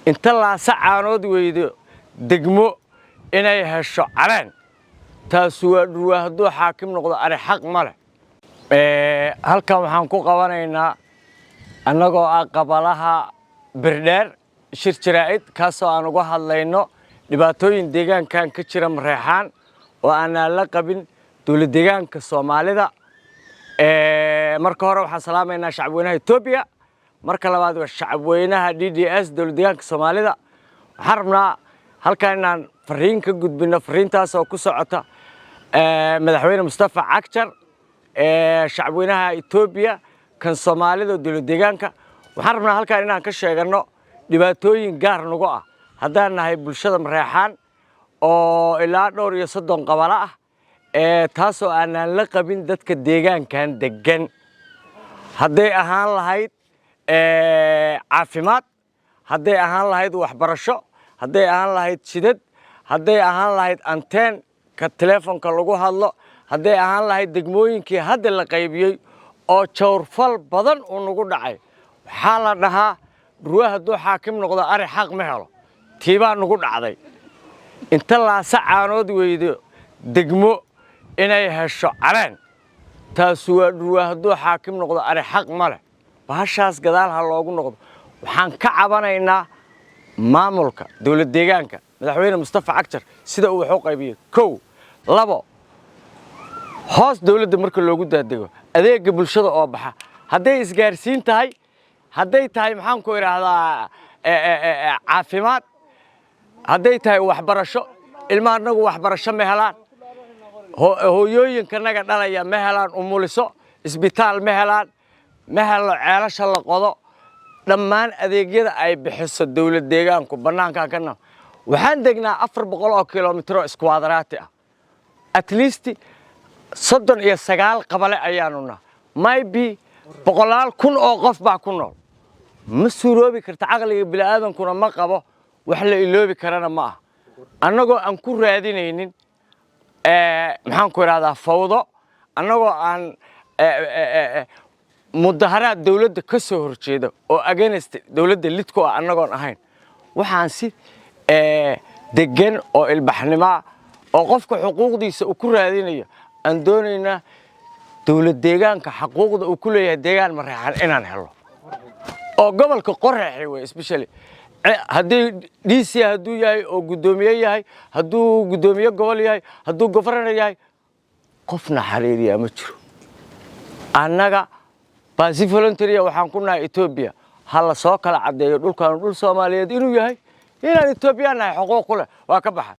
Inta Laasa Caanood weydo degmo inay hesho caleen, taasu waa dhurwaa hadduu xaakim noqdo, ari xaq ma leh. Halkan waxaan ku qabanaynaa, annagoo ah qabalaha Birdheer, shir jaraa'id kaasoo aan uga hadlayno dhibaatooyin deegaankan ka jira Mareexaan oo aanaan la qabin dowlad deegaanka Soomaalida. Marka hore waxaan salaamaynaa shacabweynaha Etoobiya, marka labaad waa shacabweynaha DDS, dowlad deegaanka Soomaalida. Waxaan rabnaa halkan inaan fariin ka gudbino, fariintaas oo ku socota Madaxweyne Mustafa Cagjar, shacabweynaha Etoobiya, kan Soomaalida oo dowlad deegaanka. Waxaan rabnaa halkan inaan ka sheegano dhibaatooyin gaar nagu ah haddaan nahay bulshada Mareexaan oo ilaa dhowr iyo 30 qabalo ah, taasoo aanaan la qabin dadka deegaankan deggan, hadday ahaan lahayd caafimaad, hadday ahaan lahayd waxbarasho, hadday ahaan lahayd jidad, hadday ahaan lahayd anteen ka teleefonka lagu hadlo, hadday ahaan lahayd degmooyinkii hadda la qaybiyey oo jawrfal badan uu nagu dhacay. Waxaa la dhahaa, dhurwa hadduu xaakim noqdo, ari xaq ma helo. Tiibaa nagu dhacday. Inta Laasa Caanood weydo degmo inay hesho caleen, taasu waa dhurwaa hadduu xaakim noqdo, ari xaq ma leh. Bahashaas gadaal ha loogu noqdo. Waxaan ka cabanaynaa maamulka dowlad deegaanka, Madaxweyne Mustafa Cagjar, sida uu wax u qaybiyey. Kow, labo, hoos dowladda marka loogu daadego, adeegga bulshada oo baxa, hadday isgaarsiin tahay, hadday tahay, maxaan ku idhaahdaa, caafimaad, hadday tahay waxbarasho, ilmaha anagu waxbarasho ma helaan, hooyooyinkanaga dhalaya ma helaan umuliso, isbitaal ma helaan, ma helo ceelasha la qodo. Dhammaan adeegyada ay bixiso dowlad deegaanku bannaankaan ka waxaan degnaa 400 oo kilomitro iskuwaadaraati ah, at least 39 qabale ayaanu naha, maybe boqolaal kun oo qof baa ku nool. Ma suuroobi karta, caqliga bini'aadankuna ma qabo, wax la iloobi karana ma aha. Annagoo aan ku raadinaynin, maxaan ku idhahdaa, fawdo, annagoo aan mudaharaad dowladda ka soo horjeeda oo against dowladda lidku ah annagoon ahayn, waxaan si degan oo ilbaxnimoa oo qofka xuquuqdiisa uu ku raadinayo aan doonaynaa dowlad deegaanka xaquuqda uu ku leeyahay deegaan Mareexaan inaan helo oo gobolka Qoraxi wey. Especially haddii DC hadduu yahay oo guddoomiye yahay, hadduu guddoomiye gobol yahay, hadduu governor yahay, qofna xariiriyaa ma jiro. Annaga baasi voluntary waxaan ku nahay Etoobiya. Ha la soo kala caddeeyo dhulkaanu dhul Soomaaliyeed inuu yahay, inaan Etoobiyaan nahay, xuquuq ku leh. Waa ka baxa.